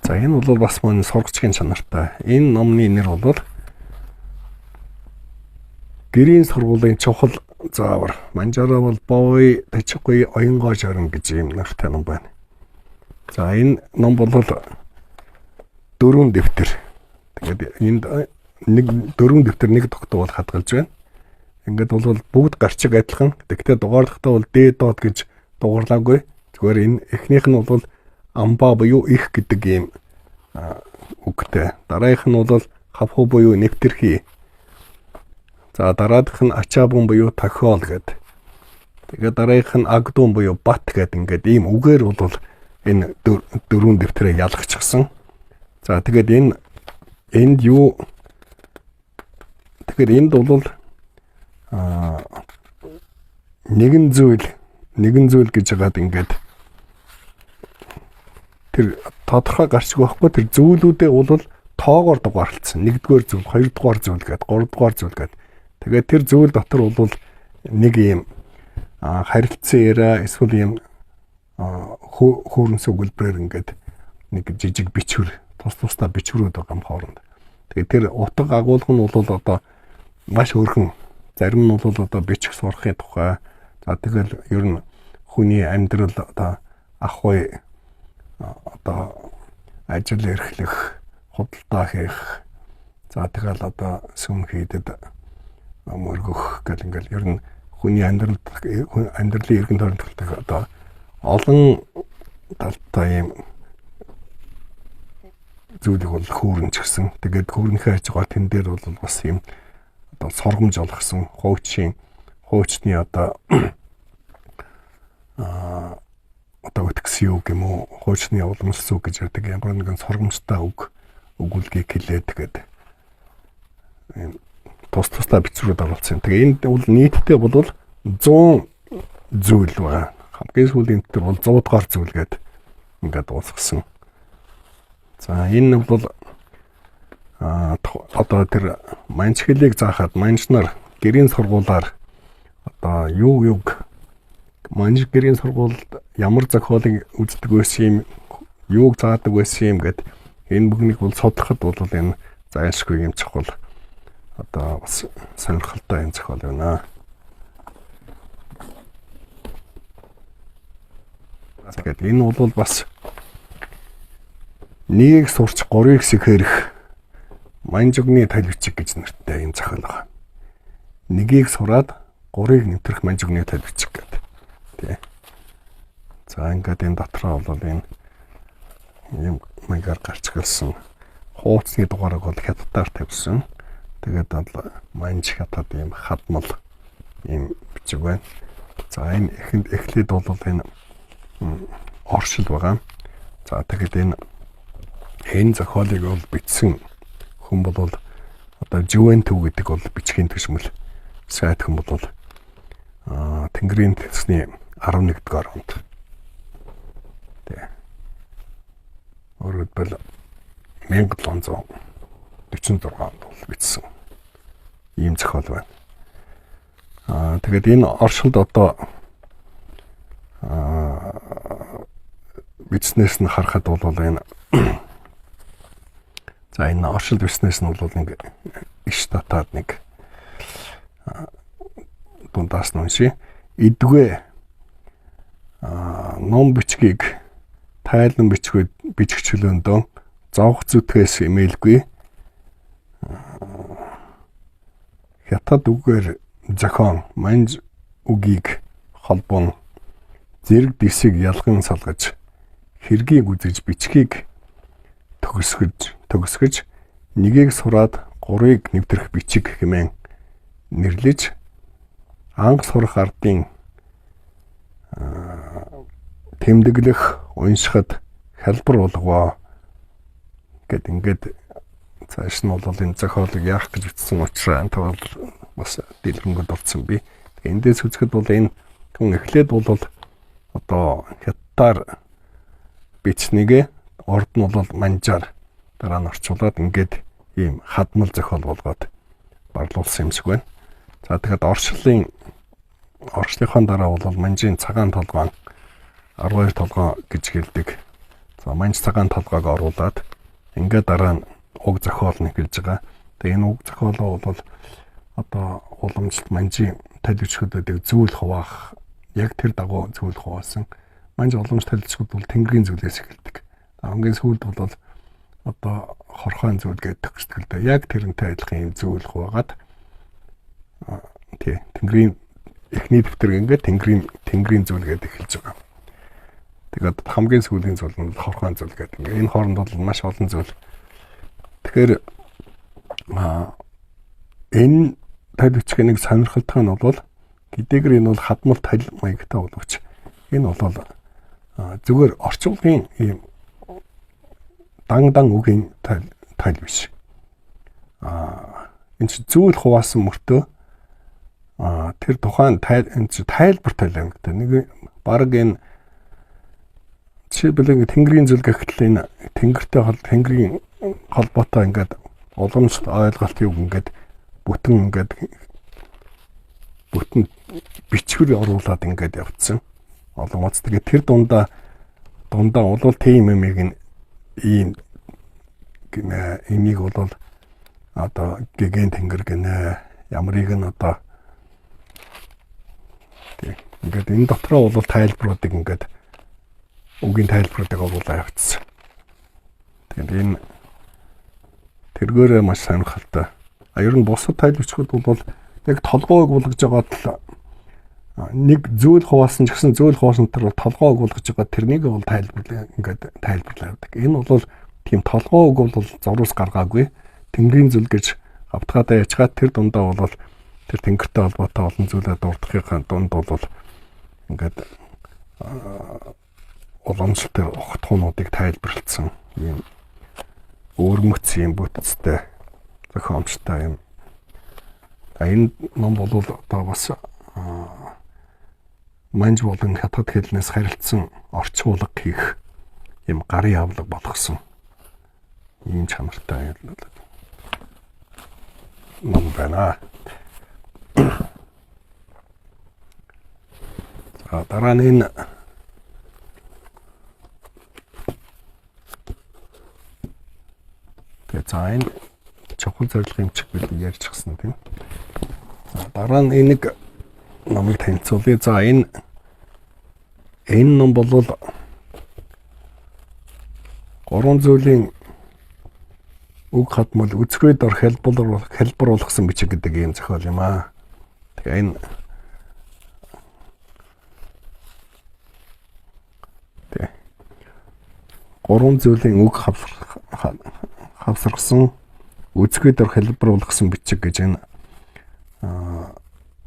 За, энэ бол бас мөн сургачгийн чанартай. Энэ номны нэр бол Гэрийн сургуулийн чухал заавар. Манжаараа бол Бой Тачгүй Оёнгоо жорон гэж ийм нэртэй ном байна. За, энэ ном бол 4 дэвтэр. Тэгээд энд нэг 4 дэвтэр нэг тогтоо бол хадгалж байна. Ингээд бол бүгд гарчиг адилхан. Тэгэхдээ дугаарлахдаа бол Д дот гэж дугаарлаагүй. Зүгээр энэ эхнийх нь бол амба буюу их гэдэг ийм үгтэй. Дараагийнх нь бол хавху буюу нэвтэрхий. За, дараадах нь ачаабун буюу тохиол гэдэг. Тэгээд дараагийнх нь агдун буюу бат гэдэг, ингээд ийм үгээр бол энэ дөрвөн дэвтрээ ялгачихсан. За, тэгээд энэ энд юу, тэгэхээр энд бол нэгэн зүйл гэж хагаад ингээд тэр тодорхой гарчиг байхгүй, тэр зүйлүүдээ бол тоогоор дугаарлцсан. Нэгдүгээр зүйл, хоёрдугаар зүйл гээд, гуравдугаар зүйл гээд. Тэгээд тэр зүйл дотор бол нэг ийм харилцан яриа эсвэл ийм хөөрөнс өгүүлбэрээр ингээд нэг жижиг бичвэр, тус тусдаа бичвэрүүд байгаа юм хооронд. Тэгээд тэр утга агуулга нь бол одоо маш өөрхөн. Зарим нь бол одоо бичих сурахын тухай. За, тэгэл ер нь хүний амьдрал, одоо ах бай, одоо ажил эрхлэх, худалдаа хийх. За, тэгэл одоо сүм хийдэд мөргөх гэл ингээл ер нь хүний амьдрал, амьдралын эргэн тойронд тогтдог одоо олон талтай ийм зүйлийг бол хөөрөнчгсөн. Тэгээд хөөрнөхөө хажуугаар тэн дээр бол бас ийм одоо сургамж олгосон, хуучны одоо одоо өтгсөн юу гэм үү, хуучны уламжлсан үг гэж ярьдаг ямар нэгэн сургамжтай үг өгүүлгийг хэлээд, тэгээд ийм тус тусдаа бичвэрүүд оруулсан. Тэгээ энд бол нийтдээ бол 100 зүйл байгаа. Хамгийн сүүлийн дээр бол 100 дугаар зүйл гээд ингээд дуусгасан. За, энэ бол одоо тэр манж хэлийг заахад манж нар гэрийн сургуулаар одоо юу юг манж гэрийн сургуульд ямар зохиолыг үздэг байсан юм, юуг заадаг байсан юм гэд энэ бүгнийг бол судлахад бол энэ зайлшгүй юм чухал, одоо бас сонирхолтой юм зохиол байна. Тэгээд энэ бол бас нэгийг сурч гурыг сэхэрэх манжигны талбичиг гэж нэртэй юм зохиол байгаа. Нэгийг сураад гурыг нэвтрэх манжигны талбичиг гэдэг. Тий. За, ингээд энэ дотроо бол энэ юм маягаар гарч гэлсэн. Хууцны дугаарыг бол хятадаар тавьсан. Тэгээд бол манж хятад ийм хадмал ийм бичиг байна. За, энэ эхэнд эхлээд бол энэ оршил байгаа. За, тэгэхэд энэ зохиолыг бол бичсэн хүн бол одоо Жүэн төв гэдэг бол бичгийн төшмөл сайт хүн бол Тэнгэрийн тэсний 11 дугаар онд. Тэ. Өөрөөр хэлбэл 1746 онд бол бичсэн ийм зохиол байна. Тэгээд энэ оршилд одоо бичснээс нь харахад бол энэ, за, энэ оршилд бичснээс нь бол нэг иш татаад нэг дундаас нь уншия. Эдгүй ном бичгийг тайлан бичгүй бичих чөлөөндөө зовх зүтгэс эмээлгүй хятад үгээр зохион манж үгийг холбон зэрэг дэсийг ялган салгаж хэргийг үзэж бичгийг төгсгөж нэгийг сураад гурыг нэвтрэх бичиг хэмээн нэрлэж анх сурах ардын тэмдэглэх уншихад хялбар болгоо гэд ингээд цааш нь бол энэ зохиолыг яах гэж бичсэн учраас энэ бол бас дэлгэрэнгүй дурдсан би. Тэгээ эндээс үзэхэд бол энэ хүн эхлээд бол одоо хятадаар бичснийгээ урд нь бол манжаар дараа нь орчуулад ингээд ийм хадмал зохиол болгоод барлуулсан юм шиг байна. За, тэгэхээр оршлынхаа дараа бол манжийн цагаан толгоон 12 толгоо гэж хэлдэг. За манж цагаан толгойг оруулаад ингээд дараа нь уг зохиол нь эхэлж байгаа. Тэгээ энэ уг зохиолоо бол одоо уламжлалт манжийн таль бичгүүдийг зүйл хуваах яг тэр дагуу зүйл хуваасан. Манж уламж таль бичгүүд бол тэнгэрийн зүйлээс эхэлдэг. Хамгийн сүүлд бол одоо хорхоон зүйл гэдэг төгсдөг л дээ. Яг тэрнтэй адилхан юм зүйл хуваагаад тий тэнгэрийн эхний дэвтэр ингээд тэнгэрийн зүйл гэдэг эхэлж байгаа. Тэгээд хамгийн сүүлийн зүйл нь хорхоон зүйл гэдэг. Ингээд энэ хооронд бол маш олон зүйл. Тэгэхээр энэ таль бичгийн нэг сонирхолтой нь бол хэдийгээр энэ бол хадмал таль маягтай боловч энэ бол зүгээр орчуулгын ийм дан үгийн таль биш. Энэ чи зүйл хуваасан мөртөө тэр тухайн энэ чи тайлбар таль юм гэдэг. Нэг баг энэ жишээлбэл ингэ тэнгэрийн зүйл гэхтэл энэ тэнгэртэй тэнгэрийн холбоотой ингээд уламжлалт ойлголт юг ингээд бүтэн ингээд бүтэн бичвэр оруулаад ингээд явцсан. Олон уц тэгээд тэр дундаа бол тийм юмыг нь ийм гинэ энийг бол одоо гэгэн тэнгэр гинэ ямрыг нь одоо тий ингээд энэ дотроо бол тайлбаруудыг ингээд үгийн тайлбаруудыг оруулаад явцсан. Тэгээд энэ тэргээрээ маш сонирхолтой. А ер нь бусад тайл бичгүүд бол яг толгойг булгаж байгаад л нэг зүйл хуваасан ч гэсэн зүйл хуваасан тэр бол толгойг булгаж байгаа тэрнийг бол тайлбарлаа ингээд тайлбарлаа явдаг. Энэ бол тийм толгойг бол зурвас гаргаагүй. Тэнгэрийн зүйл гэж гавтгаатай ячгаад тэр дундаа бол тэр тэнгэртэй холбоотой олон зүйлээ дурдахын дунд бол ингээд уламжлалт ухтхуунуудыг тайлбарласан ийм өвөрмөц юм бүтцтэй зохиомжтой юм. А энэ ном бол одоо бас манж болон хятад хэлнээс харилцсан орчуулга хийх юм гарын авлага болгосон ийм чанартай ном байна. За дараа нь энэ тэгээ за энэ чухал зорилгын эмчиг бид ярьчихсан тийм. За дараа нь энэ нэг номыг танилцуулъя. За энэ ном бол гурван зүйлийн үг хадмал үзэхүй дор хэлбэр болгосон бичиг гэдэг ийм зохиол юм аа. Тэгээ энэ тэгээ гурван зүйлийн үг хавсаргасан үзэхүй дор хэлбэр болгосон бичиг гэж энэ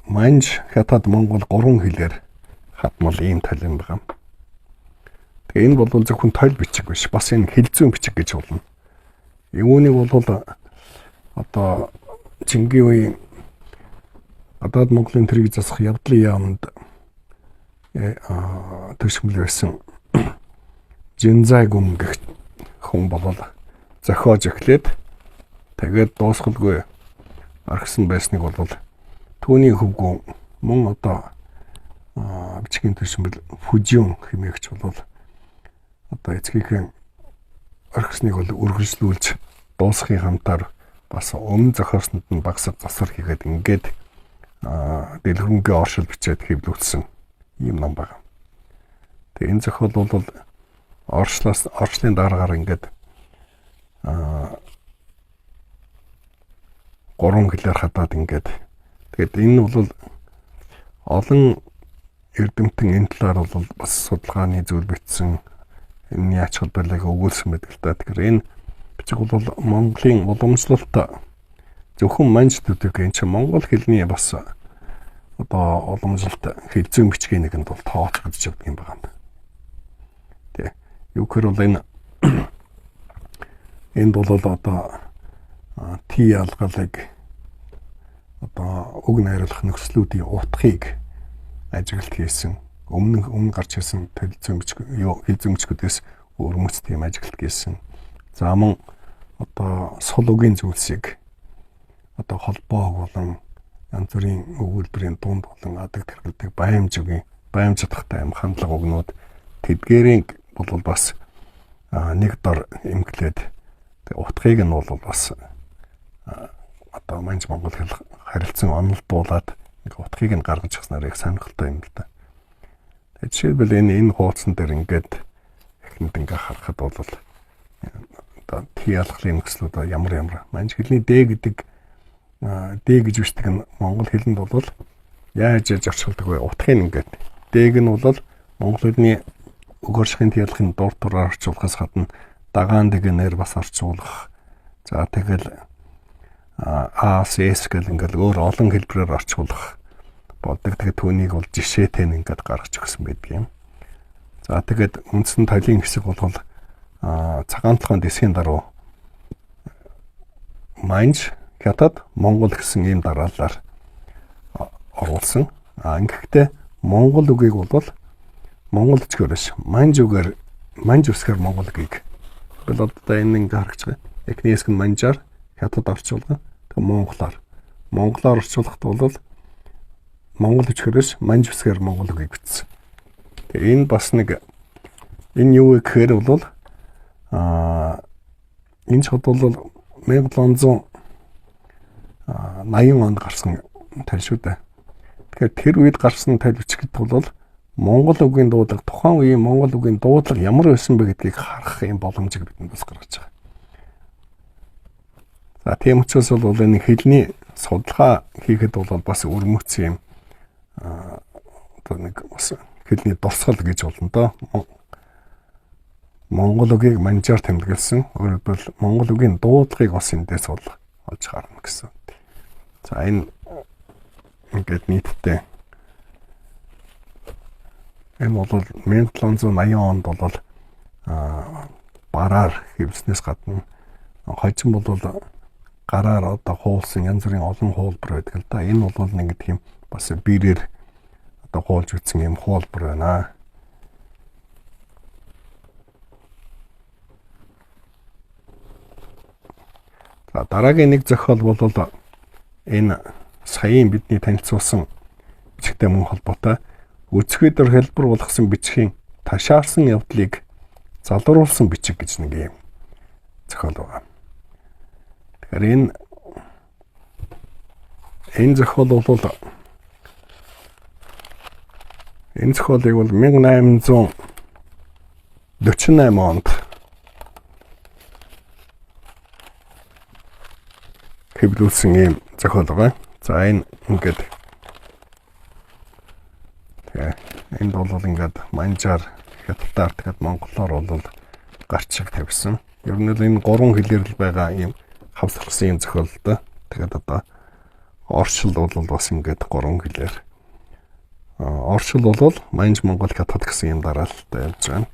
Манж, Хятад, Монгол гурван хэлээр хадмал ийм тал юм байгаа. Тэгээ энэ бол зөвхөн тойл бичиг биш, бас энэ хэл зүйн бичиг гэж болно. Үүнийг бол одоо Чингисийн үеийн гадаад Монголын тэргийг засах явдлын яамд төшмөл байсан Жинзайгүм гэх хүн бол зохиож эхлээд тэгээд дуусгалгүй орхисон байсныг бол түүний хөвгүүн мөн одоо бичгийн төшмөл Фүжюн хэмээгч бол одоо эцгийнхээ орхисныг бол үргэлжлүүлж дуусгахын хамтаар бас өмнө зохиосонд нь багсаг засвар хийгээд ингээд дэлгэрэнгүй оршил бичээд хэвлүүлсэн ийм ном байна. Тэгээ энэ зохиол бол оршлын дараагаар ингээд гурван хэлээр хадаад ингээд тэгээд энэ бол олон эрдэмтэн энэ талаар бол бас судалгааны зүйл бичсэн, энэний ач холбогдлыг өгүүлсэн байдаг л да. Тэгэхээр энэ бичиг бол Монголын уламжлалт зөвхөн манж төдөг энэ чинь монгол хэлний бас одоо уламжлалт хэл зүйн бичгийн нэгэнд бол тооцогдож явдаг юм байна. Тэ. Юу гэхээр бол энэ энд бол одоо ти ялгалыг одоо үг найруулах нөхцлүүдийн утгыг ажиглалт хийсэн. Өмнө гарч ирсэн хэл зүйн бичиг хэл зүйн бичгүүдээс өвөрмөц тийм ажиглалт хийсэн. За мөн одоо сул үгийн зүйлсийг одоо холбоог болон янз бүрийн өгүүлбэрийн дунд болон адаг тэргэлдэг баймж үгийн баймж чадахтай юм хандлага үгнүүд тэдгээрийн бол бас нэг дор эмгэлээд утгыг нь бол бас одоо манж монгол хэл харилцан онолдуулаад ингээ утгыг нь гаргаж ирснээр их сонирхолтой юм л да. Тэгээ жишээлбэл энэ хуудсан дээр ингээд эхнэд ингээ харахад бол одоо тий ялгалын нөхцлүүд ямар ямар манж хэлний Д гэдэг Д гэж бичдэг нь монгол хэлэнд бол яаж яаж орчуулдаг вэ? Утгыг ингээд Д-г нь бол монгол хэлний өгөршхийн тиялахын дур тураар орчуулахаас гадна дагаан дэгнэр бас орчуулах. За тэгэл А, С, С гэл ингээл өөр олон хэлбэрээр орчуулах болдог. Тэгээд түүнийг бол жишээтэй нь ингээд гаргаж өгсөн байдаг юм. За тэгээд үндсэн талын хэсэг бол цагаан толгойн дэсгийн даруй Манж, Хятад, Монгол гэсэн ийм дараалалаар оруулсан. А ингэхдээ Монгол үгийг бол монгол өчгөр биш, манж үгээр, манж үсгээр монгол үгийг. Бол одоо энэ ингээ харагч байгаа. Эхний хэсэг нь манжаар хятад орчуулга, тэг монголоор. Монголоор орчуулахад бол монгол өчгөрөөс манж үсгээр монгол үгийг бичсэн. Тэгээ энэ бас нэг энэ юу вэ гэхээр бол энэ шууд бол 1780 онд гарсан тал шүү дээ. Тэгэхээр тэр үед гарсан тал бичгэд бол Монгол үгийн дуудлага, тухайн үеийн монгол үгийн дуудлага ямар байсан бэ гэдгийг харах юм боломжийг бидэнд бас гаргаж байгаа. За тийм учраас бол энэ хэлний судалгаа хийхэд бол бас өрмөц юм одоо нэг бас хэлний дурсгал гэж болно доо. Монгол үгийг манжаар тэмдэглэсэн. Өөрөөр хэлбэл монгол үгийн дуудлагыг бас эндээс бол олж харна гэсэн. За энэ ингээд нийтдээ энэ бол 1780 онд бол бараар хэвлэснээс гадна хожим бол гараар одоо хуулсан янз бүрийн олон хуулбар байдаг л да. Энэ бол нэг тийм бас бирээр одоо хуулж үтсэн юм хуулбар байна. За дараагийн нэг зохиол бол энэ саяын бидний танилцуулсан бичгтэй мөн холбоотой үзэхэд хэлбэр болгосон бичгийн ташаарсан явдлыг залруулсан бичиг гэж нэг юм зохиол байгаа. Тэгэхээр энэ зохиол бол энэ зохиолыг бол 1848 онд хэвлүүлсэн ийм зохиол байгаа. За энэ ингээд тэгээ энд бол ингээд манжаар хятадаар тэгээд монголоор бол гарчиг тавьсан. Ер нь л энэ гурван хэлээр л байгаа ийм хавсарсан юм зохиол л да. Тэгээд одоо орчил бол бас ингээд гурван хэлээр. Орчил бол манж монгол хятад гэсэн юм дараалалтай явж байна.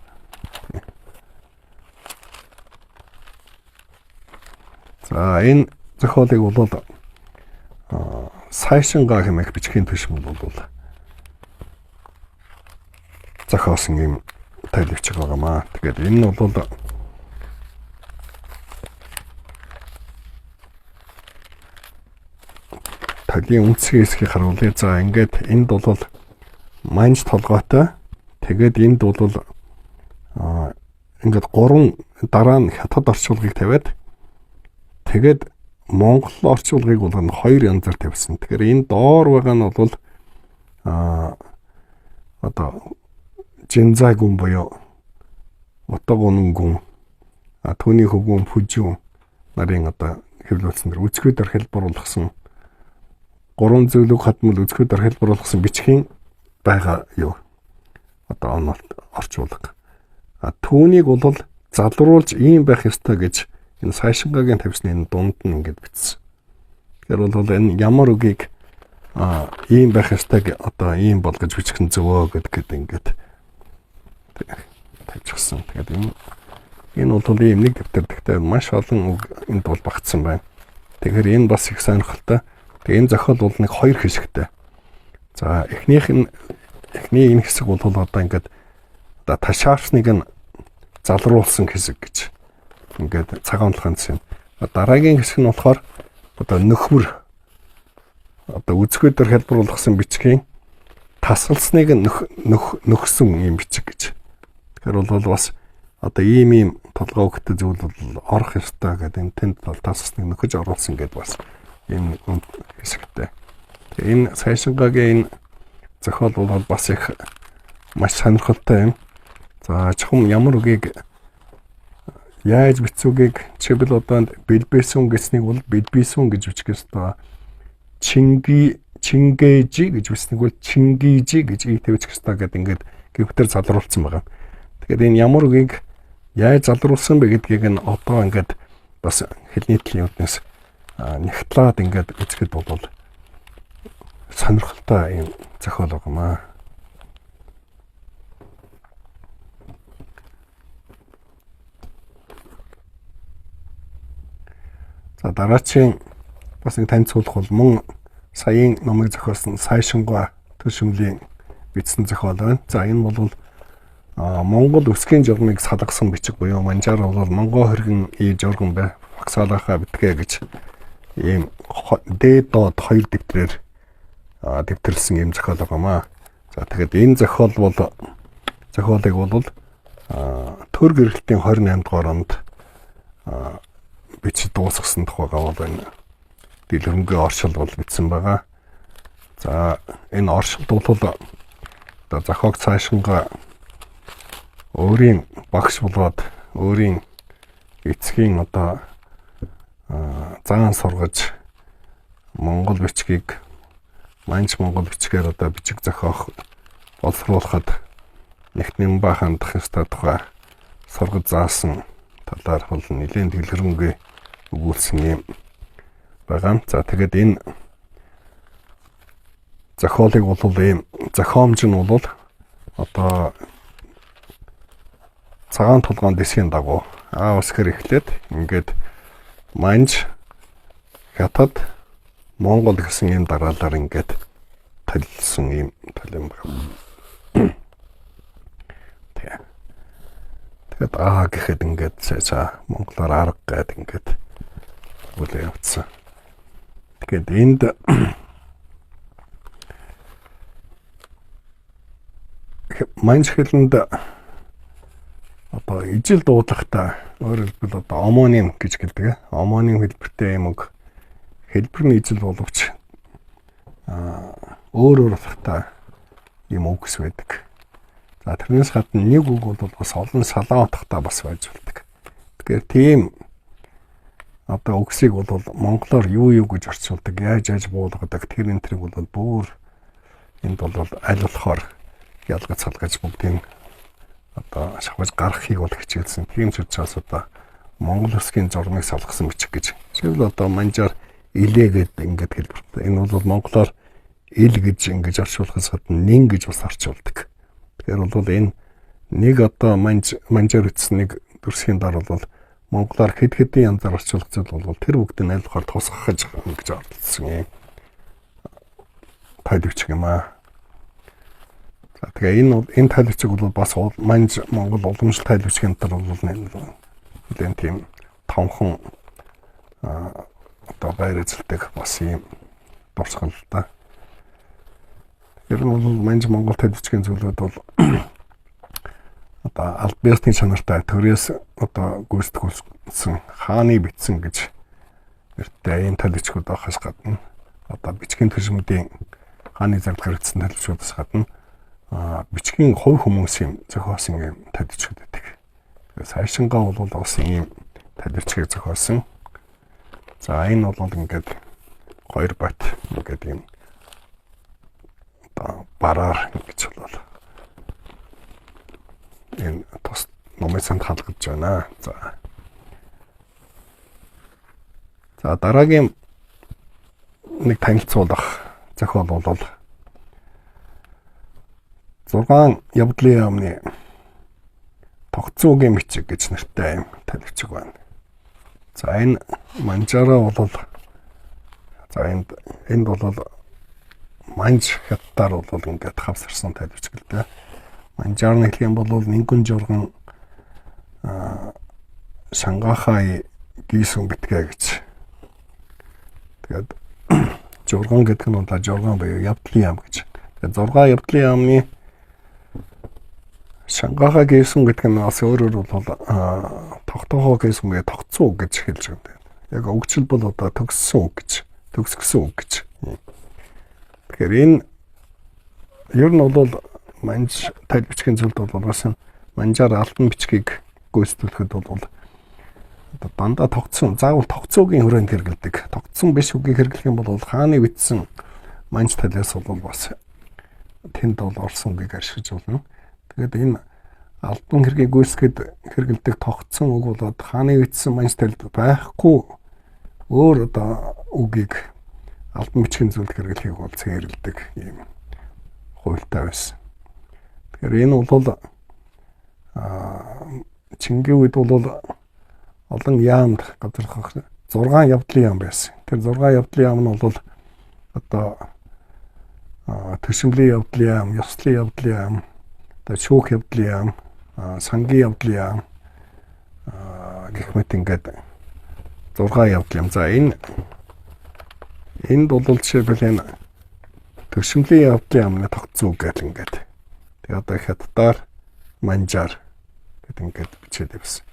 За энэ зохиолыг бол Сайшинга хэмээх бичгийн түвшин бол зохиосон юм тайл бичиг байгаамаа. Тэгээд энэ нь бол талын үндсгийн хэсгийг харуулъя. За ингээд энд бол манж толгойтой. Тэгээд энд бол ингээд гурван дараа нь хятад орчуулгыг тавиад тэгээд монгол орчуулгыг бол хоёр янзаар тавьсан. Тэгэхээр энэ доор байгаа нь бол одоо Жинзагүн буюу Отогонунгүн түүний хөвгүн Пүжүн нарын одоо хэвлүүлсэн дэр үзэхэд хэлбэр болгосон гурван зөвлөг хадмал үзэхэд хэлбэр болгосон бичгийн байгаа юу одоо онолт орчуулга. Түүнийг бол залруулж ийм байх ёстой гэж энэ сайшингагийн тавьсны энэ дунд нь ингэж бичсэн. Тэгэхээр бол энэ ямар үгийг ийм байх ёстой одоо ийм болгож бичих нь зөвөө гэдгэд ингээд тавьчихсан. Тэгээд энэ бол ийм нэг дэвтэр гэхдээ маш олон үг энд бол багтсан байна. Тэгэхээр энэ бас их сонирхолтой. Тэгээ энэ зохиол бол нэг хоёр хэсэгтэй. За эхнийх нь эхний энэ хэсэг бол одоо ингээд одоо ташаарсныг нь залруулсан хэсэг гэж ингээд цагаан толгойн юм. Дараагийн хэсэг нь болохоор одоо нөхмөр одоо үзэхэд хэлбэр болгосон бичгийн тасгалсныг нөх нөхсөн юм бичиг гэж. Тэгэхээр бол бас одоо ийм ийм толгой өгөхтэй зүйл бол орох ёстой гэдэг энэ тэнд бол тасс нэг нөхөж оруулсан гэдээ бас энэ хэсэгтэй. Тэгээ энэ Сайшингагийн энэ зохиол бол бас их маш сонирхолтой юм. За чухам ямар үгийг яаж бичсүгийг жишээлбэл одоо бэлбэсүн гэснийг бол бэлбэсүн гэж бичих ёстой. Чинги Чингэжи гэж бичснийг бол Чингижи гэж и тавьчих ёстой гэдэг ингээд компьютер залруулсан байгаа. Тэгэхээр энэ ямар үгийг яаж залруулсан бэ гэдгийг нь одоо ингээд бас хэлний төлөв үүднээс нягтлаад ингээд үзэхэд бол сонирхолтой юм зохиол байгаа маа. За дараачийн бас нэг танилцуулах бол мөн саяын номыг зохиосон Сайшингуа Төшөмлийн бичсэн зохиол байна. За энэ бол Монгол өсгийн журмыг салгасан бичиг буюу манжаар бол Монгол хөргөн и журган бай. Багсаалахаа битгээ гэж ийм дээд доод хоёр дэвтрээр дэвтэрлсэн ийм зохиол байгаамаа. За тэгэхээр энэ зохиол бол зохиолыг бол төр гэрэлтийн 28 дугаар онд бичиж дуусгасан тухайгаа бол энэ дэлгэрэнгүй оршил бол бичсэн байгаа. За энэ оршилд бол одоо зохиог цаашингаа өөрийн багш болоод өөрийн эцгийн одоо заан сургаж Монгол бичгийг манж Монгол бичгээр одоо бичиг зохиох боловсруулахад нэгт нэмба хандах ёстой тухай сургаж заасан талаар бол нэлээд дэлгэрэнгүй өгүүлсэн юм байгаа. За тэгээд энэ зохиолыг бол ийм зохиомж нь бол одоо цагаан толгоон дэсгийн дагуу А үсгээр эхлээд ингээд манж хятад Монгол гэсэн ийм дараалал ингээд талилсан ийм тал юм байна. Тэгээ. Тэгээд аа гэхэд ингээд за монголоор арга гээд ингээд бүлээ явцсан. Тэгээд энд манж хэлэнд одоо ижил дуудлагатай өөрөөр хэлбэл одоо омоним гэж хэлдэг. Омоним хэлбэртэй юм үг хэлбэр нь ижил боловч өөр өөр утгатай юм үгс байдаг. За тэрнээс гадна нэг үг бол бас олон салаан утгатай бас байж болдог. Тэгэхээр тийм одоо үгсийг бол монголоор юу юу гэж орчуулдаг, яаж яаж буулгадаг тэр энэ тэрийг бол бүр энд бол аль болохоор ялгаж салгаж бүгдийг одоо шавхаж гаргахыг бол хичээлсэн. Тийм ч учраас одоо Монгол улсын зурмыг салгасан бичиг гэж. Жишээлбэл одоо манжаар илээ гэдэг ингээд хэлбэртэй. Энэ бол монголоор ил гэж ингэж орчуулахаас гадна нин гэж бас орчуулдаг. Тэгэхээр бол энэ нэг одоо манжаар үтсэн нэг дүрсхийн дараа бол монголоор хэд хэдэн янзаар орчуулах зүйл бол тэр бүгдийг аль болохоор тусгах гэж оролцсон юм. Тал бичиг юм аа. За тэгээ энэ тал бичиг бол бас манж Монгол уламжлалт тал бичгийн дотор бол нэлээд тийм томхон одоо байр эзэлдэг бас юм дурсгал л да. Ер нь бол манж Монгол тал бичгийн зүйлүүд бол одоо Альбертын чанартай төрөөс одоо гүйцэтгүүлсэн хааны бичсэн гэж нэртэй ийм тал бичгүүд байхаас гадна одоо бичгийн төршмүүдийн хааны зарлагаар бичсэн тал бичгүүдээс гадна бичгийн хувь хүмүүсийн зохиосон юм тал бичгүүд байдаг. Тэгэхээр сайшингаа бол бас ийм тал бичгийг зохиосон. За энэ бол ингээд хоёр бат ингээд ийм одоо бараар ингэж бол энэ тус номын санд халгаж байна. За. За дараагийн нэг танилцуулах зохиол бол 6 явдлын яамны тогтцоогийн бичиг гэж нэртэй юм тал бичиг байна. За энэ манжаараа бол за энд бол манж хятадаар бол ингээд хавсарсан тал бичиг л дээ. Манжаар нь хэлэх юм бол Нингүн журган Шангаахай гийсүн битгээ гэж. Тэгээд журган гэдэг нь одоо журган буюу явдлын яам гэж. Тэгээд 6 явдлын яамны Шангахаа гээсэн гэдэг нь бас өөрөөр бол тогтоохоо гээсэн гэ тогтсон үг гэж хэлж байгаа юм. Яг өгчл бол одоо төгссөн үг гэж, төгсгсөн үг гэж. Тэгэхээр энэ ер нь бол манж тайл бичгийн зүйлд бол бас манжаар алтан бичгийг гүйцэтгүүлэхэд бол одоо дандаа тогтсон, заавал тогтсоогийн хүрээнд хэрэглэдэг. Тогтсон биш үгийг хэрэглэх юм бол хааны бичсэн манж талаас бол бас тэнд бол орсон үгийг ашиглаж болно. Тэгээд энэ алтан хэргийг гүйцэтгэхэд хэрэглэдэг тогтсон үг болоод хааны бичсэн манж талд байхгүй өөр одоо үгийг алтан бичгийн зүйлд хэрэглэхийг бол цээрлэдэг ийм хуультай байсан. Тэгэхээр энэ бол Чингийн үед бол олон яамд газарлах 6 явдлын яам байсан. Тэр 6 явдлын яам нь бол одоо төшөмлийн явдлын яам, ёслолын явдлын яам, одоо шүүх явдлын яам, сангийн явдлын яам гэх мэт ингээд 6 явдал юм. За энэ энд бол жишээлбэл энэ төшөмлийн явдлын яамны тогтсон үг гэл ингээд. Тэгээ одоо хятадаар манжаар гэд ингээд бичээд явсан.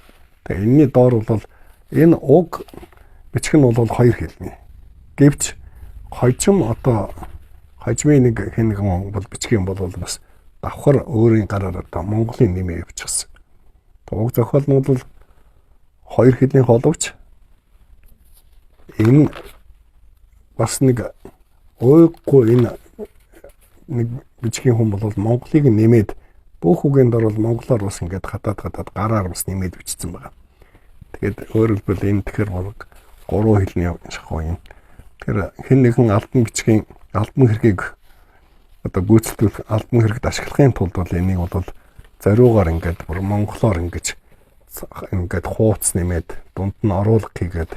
Тэгээ энэний доор бол энэ уг бичих нь бол хоёр хэлний. Гэвч хожим одоо хожмын нэг хэн нэгэн бол бичих юм бол бас давхар өөрийн гараар одоо Монголын нэмээ явчихсан. Уг зохиол нь бол хоёр хэлний холовч энэ бас нэг уйггүй энэ нэг бичгийн хүн бол Монголыг нэмээд бүх үгийн дор бол монголоор бас ингээд хатаад гараар бас нэмээд бичсэн байгаа. Тэгээд өөрөөр хэлбэл энэ тэгэхээр баг гурван хэлний шахуу юм. Тэгэхээр хэн нэгэн алтан бичгийн алтан хэргийг одоо гүйцэтгүүлэх алтан хэрэгт ашиглахын тулд бол энийг бол зориугаар ингээд бүр монголоор ингэж ингээд хууц нэмээд дунд нь оруулах хийгээд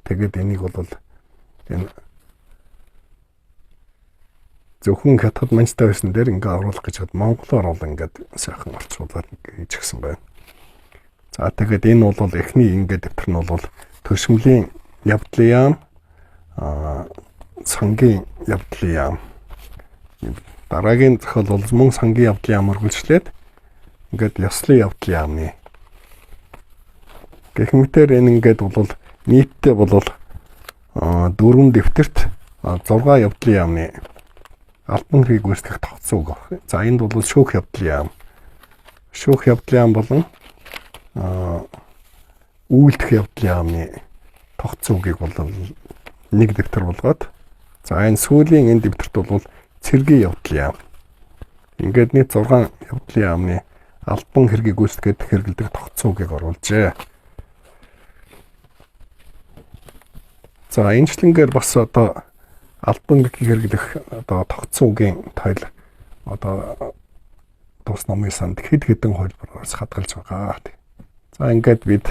тэгээд энийг бол энэ зөвхөн хятад манжтай байсан дээр ингээ оруулах гэж хад монголоор бол ингээд сайхан орчуулад хийчихсэн байна. За тэгээд энэ бол эхний ингээд дэвтэр нь бол төшмөлийн явдлын яам, сангийн явдлын яам. Дараагийн зохиол бол мөн сангийн явдлын яам үргэлжлээд ингээд ёслолын явдлын яамны. Гэх мэтээр энэ ингээд бол нийтдээ бол дөрвөн дэвтэрт 6 явдлын яамны алтан хэргийг гүйцэтгэх тогтсон үг. За энд бол шүүх явдлын яам. Шүүх явдлын яам болон үйлдэх явдлын яамны тогтсон үгийг бол нэг дэвтэр болгоод за энэ сүүлийн энэ дэвтэрт бол цэргийн явдлын яам. Ингээд нийт 6 явдлын яамны албан хэргийг гүйцэтгээд хэрэглэдэг тогтсон үгийг оруулжээ. За энэчлэнгээр бас одоо албан хэргийг хэрэглэх одоо тогтсон үгийн тойл одоо тус номын санд хэд хэдэн хувилбараас хадгалж байгаа. За ингээд бид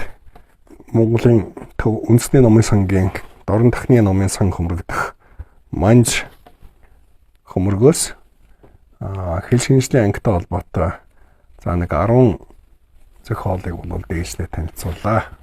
Монголын төв үндэсний номын сангийн Дорн тахны номын сан хөмрөгдөх манж хөмргөөс хэл шинжлэлийн ангитай холбоотой за нэг 10 зохиолыг бол дээшлээ танилцууллаа.